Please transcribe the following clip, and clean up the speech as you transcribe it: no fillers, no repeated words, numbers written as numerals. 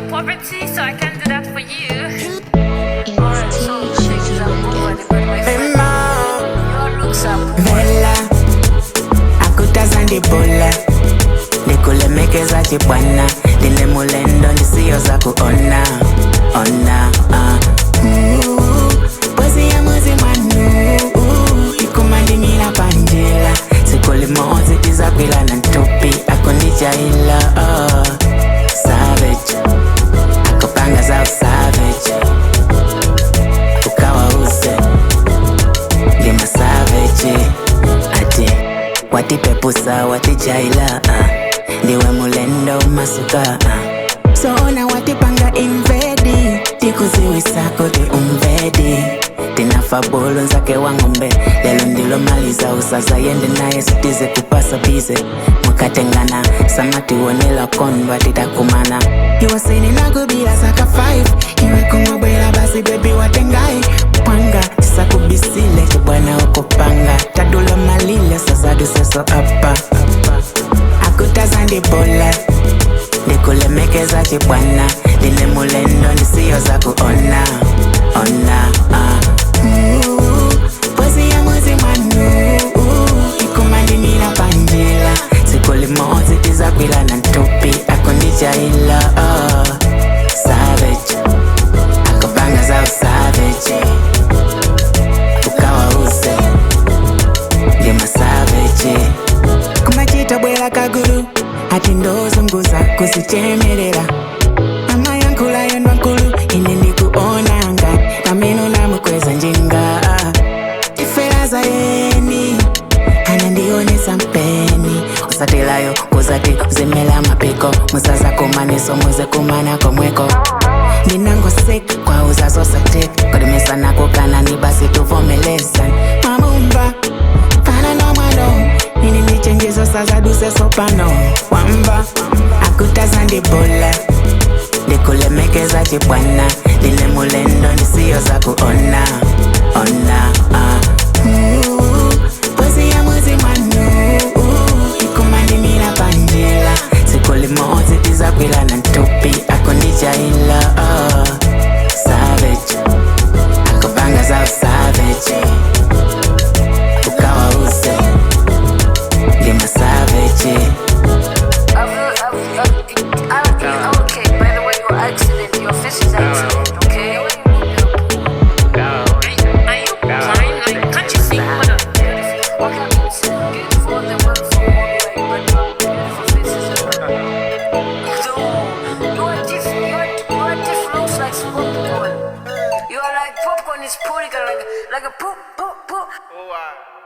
your poverty, so I can't do that for you. Vela akutazandibola ndikulemekeza chibwana ndine mulendo ndisiyo za kuona ona Pozi ya muzi mwanu ikumandimila panjila siku limodzi tizakwila na ntupi akundijaila oh. Savage akupanga za usavage ukawause ndima savage ati watipepusa watijaila ndiwe mulendo masuka soona watipanga invedi tikuziwisa kuti umvedi tinafabulu nzake wa ng'ombe lelo ndilo maliza usaza yende naye sitize kupasa bize mukatengana samatiwonela kondwa titakumana iwasini nakubila saka 5 iwe kungobwela basi bebi watengai pwanga sakubisile chibwana ukupanga tadula malile sazaduseso apa akutazandibola ndikulemekeza chibwana ndine mulendo ndisiyo za kuona ona Pozi ya muzi mwanu ikumandimila panjila siku limodzi tizakwila na ntupi akundijaila oh. Savage akupanga za usavage ukawause ndima savage kumachita bwela kagulu ati ndozunguza kuzichemerera amayankhula yondwa nkulu ine ndikuonanga pamene unamukweza njinga ifelaza yeni anandionesa mpeni usatilayo kuzati uzimela mapiko musaza kumaniso muze kumana komweko ndinangosek kwa uzazosatek kodimesana kukanani basi tuvomelezan mamumba fana nomwano ini ndichenjezo sazaduse sopano wamba akutazandibola ndikulemekeza chibwana ndine mulendo ndisiyo za kuona ona Pozi ya muzi mwanu ikumandimila panjila siku limodzi tizakwila na ntupi akundijaila oh. Savage akupanga za usavage ukawause ndima savage. Okay, by the way, you're excellent. Your face is excellent, okay? Are you blind? Like, can't you see what a beautiful, okay, it's beautiful, the wonderful, like, but beautiful faces. No, you are different. You are different. Looks like popcorn. You are like popcorn is putting like a poop, poop, poop. Oh, wow.